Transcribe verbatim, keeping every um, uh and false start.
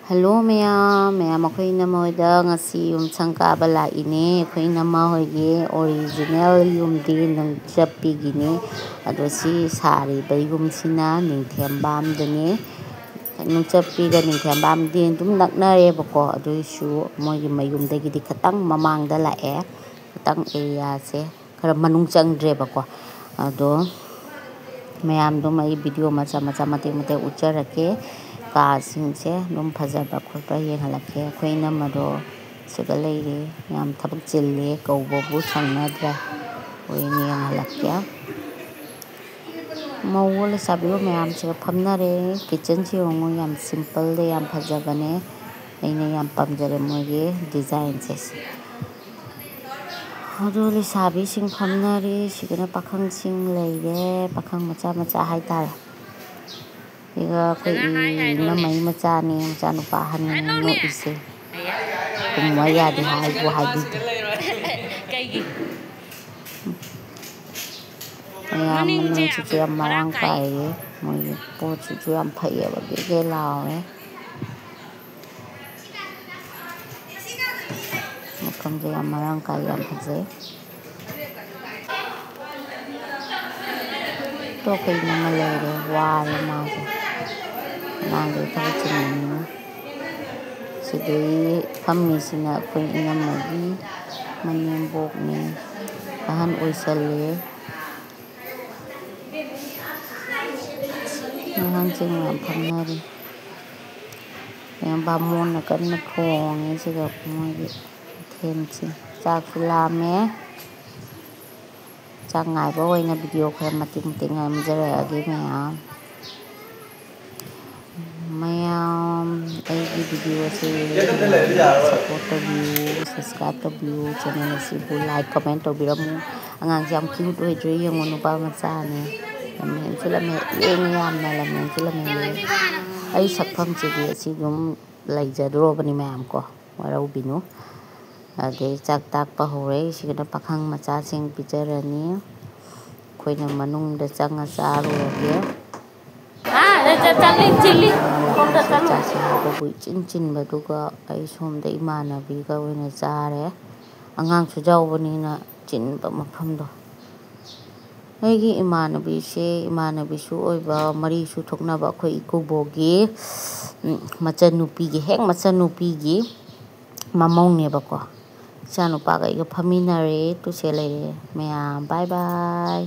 Hello ꯃꯌꯥꯝ, ꯃꯌꯥꯝ ꯑꯩꯈꯣꯏ ꯏꯅꯝꯃ ꯍꯣꯏꯗ ꯉꯁꯤ ꯌꯨꯝ ꯁꯪ ꯀꯥꯕ ꯂꯥꯛꯏꯅꯦ꯫ ꯑꯩꯈꯣꯏ ꯏꯅꯝꯃ ꯍꯣꯏꯒꯤ ꯑꯣꯔꯤꯖꯤꯅꯦꯜ ꯌꯨꯝꯗꯤ ꯅꯨꯡꯆꯞꯄꯤꯒꯤꯅꯤ꯫ ꯑꯗꯣ ꯁꯤ ꯁꯥꯔꯤꯕ ꯌꯨꯝꯁꯤꯅ ꯅꯤꯡꯊꯦꯝꯕꯥꯝꯗꯅꯦ꯫ ꯅꯨꯡꯆꯞꯄꯤꯒ ꯅꯤꯡꯊꯦꯝꯕꯥꯝꯗꯤ ꯑꯗꯨꯝ ꯅꯛꯅꯔꯦꯕꯀꯣ, ꯑꯗꯨꯏꯁꯨ ꯃꯣꯏꯒꯤ ꯃꯌꯨꯝꯗꯒꯤꯗꯤ ꯈꯤꯇꯪ ꯃꯃꯥꯡꯗ ꯂꯥꯛꯑꯦ꯫ ꯈꯤꯇꯪ ꯑꯦꯔꯤꯌꯥꯁꯦ ꯈꯔ ꯃꯅꯨꯡ ꯆꯪꯗ꯭ꯔꯦꯕꯀꯣ꯫ ꯑꯗꯣ ꯃꯌꯥꯝꯗꯨꯝ ꯑꯩ ꯚꯤꯗꯤꯑꯣ ꯃꯆꯥ ꯃꯆꯥ ꯃꯇꯦꯛ ꯃꯇꯦꯛ ꯎꯠꯆꯔꯛꯀꯦ꯫ ꯀꯥꯁꯤꯡꯁꯦ ꯑꯗꯨꯝ ꯐꯖꯕ ꯈꯣꯠꯄ ꯌꯦꯡꯍꯜꯂꯛꯀꯦ꯫ ꯑꯩꯈꯣꯏ ꯏꯅꯝꯃꯗꯣ ꯁꯤꯗ ꯂꯩꯔꯦ, ꯌꯥꯝ ꯊꯕꯛ ꯆꯤꯜꯂꯦ, ꯀꯧꯕꯕꯨ ꯁꯪꯅꯗ꯭ꯔꯦ꯫ ꯍꯣꯔꯦꯟ ꯌꯦꯡꯍꯜꯂꯛꯀꯦ꯫ ꯃꯧ ꯂꯩꯁꯥꯕꯤꯕꯨ ꯃꯌꯥꯝꯁꯤꯒ ꯐꯝꯅꯔꯦ꯫ ꯀꯤꯠꯆꯟꯁꯤ ꯌꯦꯡꯉꯨ, ꯌꯥꯝ ꯁꯤꯝꯄꯜꯗ ꯌꯥꯝ ꯐꯖꯕꯅꯦ꯫ ꯑꯩꯅ ꯌꯥꯝ ꯄꯥꯝꯖꯔꯦ ꯃꯣꯏꯒꯤ ꯗꯤꯖꯥꯏꯟꯁꯦ꯫ ꯑꯗꯨ ꯂꯩꯁꯥꯕꯤꯁꯤꯡ ꯐꯝꯅꯔꯤ꯫ ꯁꯤꯗꯅ ꯄꯥꯈꯪꯁꯤꯡ ꯂꯩꯔꯦ, ꯄꯥꯈꯪ ꯃꯆꯥ ꯃꯆꯥ ꯍꯥꯏꯇꯥꯔꯦ꯫ ꯁꯤꯒ ꯑꯩꯈꯣꯏ ꯏꯅꯝꯃꯩ ꯃꯆꯥꯅꯤ, ꯃꯆꯥꯅꯨꯄꯥ ꯑꯍꯟꯅꯤ ꯅꯣꯛꯏꯁꯦ꯫ ꯀꯨꯝꯃ ꯌꯥꯗꯦ ꯍꯥꯏꯕꯨ ꯍꯥꯏꯕꯤꯗꯦ꯫ ꯀꯩꯒꯤ? ꯃꯌꯥꯝ ꯃꯅꯨꯡꯁꯤꯁꯨ ꯌꯥꯝ ꯃꯔꯥꯡ ꯀꯥꯏꯌꯦ꯫ ꯃꯣꯏꯒꯤ ꯄꯣꯠꯁꯤꯁꯨ ꯌꯥꯝ ꯐꯩꯌꯦꯕ, ꯒꯦꯒꯦ ꯂꯥꯎꯔꯦ꯫ ꯃꯐꯝꯁꯦ ꯌꯥꯝ ꯃꯔꯥꯡ ꯀꯥꯏ, ꯌꯥꯝ ꯐꯖꯩ꯫ ꯇꯣ ꯀꯩꯅꯣꯝꯃ ꯂꯩꯔꯦ, ꯋꯥꯔꯦ ꯃꯥꯁꯦ꯫ ꯑꯉꯥꯡꯗꯩ ꯊꯕꯛ ꯆꯤꯟꯕꯅꯤꯅ꯫ ꯁꯤꯗꯩ ꯐꯝꯃꯤꯁꯤꯅ ꯑꯩꯈꯣꯏ ꯏꯅꯝꯃꯒꯤ ꯃꯅꯦꯝꯕꯣꯛꯅꯦ꯫ ꯑꯍꯟ ꯑꯣꯏꯁꯜꯂꯦ꯫ ꯑꯉꯥꯡꯁꯤꯡ ꯌꯥꯝ ꯐꯝꯅꯔꯤ꯫ ꯃꯌꯥꯝ ꯕꯥꯃꯣꯟꯅ ꯀꯟꯅ ꯊꯣꯡꯉꯤ ꯁꯤꯗ ꯃꯣꯏꯒꯤ ꯃꯊꯦꯜꯁꯦ꯫ ꯆꯥꯛꯁꯨ ꯂꯥꯝꯃꯦ꯫ ꯆꯥꯛ ꯉꯥꯏꯕ ꯑꯣꯏꯅ ꯚꯤꯗꯤꯑꯣ ꯈꯔ ꯃꯇꯦꯛ ꯃꯇꯦꯛ ꯅꯝꯖꯔꯛꯑꯒꯦ ꯃꯌꯥꯝ꯫ ꯃꯌꯥꯝ ꯑꯩꯒꯤ ꯚꯤꯗꯤꯑꯣꯁꯦ ꯁꯞꯄꯣꯔꯠ ꯇꯧꯕꯤꯌꯨ, ꯁꯕꯁꯀ꯭ꯔꯥꯏꯕ ꯇꯧꯕꯤꯌꯨ, ꯆꯦꯅꯦꯜ ꯑꯁꯤꯕꯨ ꯂꯥꯏꯛ, ꯀꯃꯦꯟ ꯇꯧꯕꯤꯔꯝꯃꯨ꯫ ꯑꯉꯥꯡꯁꯦ ꯌꯥꯝ ꯀ꯭ꯌꯨꯠ ꯑꯣꯏꯗ꯭ꯔꯦ, ꯌꯦꯡꯉꯣ, ꯅꯨꯄꯥ ꯃꯆꯥꯅꯦ꯫ ꯂꯝꯍꯦꯟꯁꯨ ꯂꯝꯍꯦꯜꯂꯦ, ꯌꯥꯝꯅ ꯂꯝꯍꯦꯟꯁꯨ ꯂꯝꯍꯦꯜꯂꯦ꯫ ꯑꯩ ꯁꯛꯐꯝꯁꯤꯗꯤ ꯑꯁꯤ ꯑꯗꯨꯝ ꯂꯩꯖꯗ꯭ꯔꯣꯕꯅꯤ ꯃꯌꯥꯝ ꯀꯣ, ꯋꯥꯔꯧꯕꯤꯅꯨ꯫ ꯑꯗꯩ ꯆꯥꯛ ꯇꯥꯛꯄ ꯍꯧꯔꯦ꯫ ꯁꯤꯒꯅ ꯄꯥꯈꯪ ꯃꯆꯥꯁꯤꯡ ꯄꯤꯖꯔꯅꯤ꯫ ꯑꯩꯈꯣꯏꯅ ꯃꯅꯨꯡꯗ ꯆꯪꯉ ꯆꯥꯔꯨꯔꯒꯦ꯫ ꯆꯠꯂꯤ, ꯆꯤꯜꯂꯤ꯫ ꯁꯣꯝꯗ ꯆꯠꯂꯨ꯫ ꯆꯥꯁꯦ ꯍꯥꯏꯕꯕꯨ ꯏꯆꯤꯟ ꯆꯤꯟꯕꯗꯨꯒ ꯑꯩ ꯁꯣꯝꯗ ꯏꯃꯥꯟꯅꯕꯤꯒ ꯑꯣꯏꯅ ꯆꯥꯔꯦ꯫ ꯑꯉꯥꯡꯁꯨ ꯌꯥꯎꯕꯅꯤꯅ ꯆꯤꯟꯕ ꯃꯐꯝꯗꯣ꯫ ꯑꯩꯒꯤ ꯏꯃꯥꯟꯅꯕꯤꯁꯦ, ꯏꯃꯥꯟꯅꯕꯤꯁꯨ ꯑꯣꯏꯕ, ꯃꯔꯤꯁꯨ ꯊꯣꯛꯅꯕ ꯑꯩꯈꯣꯏ ꯏꯀꯨꯕꯣꯛꯒꯤ, ꯎꯝ, ꯃꯆꯟꯅꯨꯄꯤꯒꯤ, ꯍꯦꯛ ꯃꯆꯟꯅꯨꯄꯤꯒꯤ ꯃꯃꯧꯅꯦꯕꯀꯣ꯫ ꯏꯆꯥꯅꯨꯄꯥꯒ ꯑꯩꯒ ꯐꯝꯃꯤꯟꯅꯔꯦ, ꯇꯨꯁꯦ ꯂꯩꯔꯦ ꯃꯌꯥꯝ꯫ ꯕꯥꯏ ꯕꯥꯏ꯫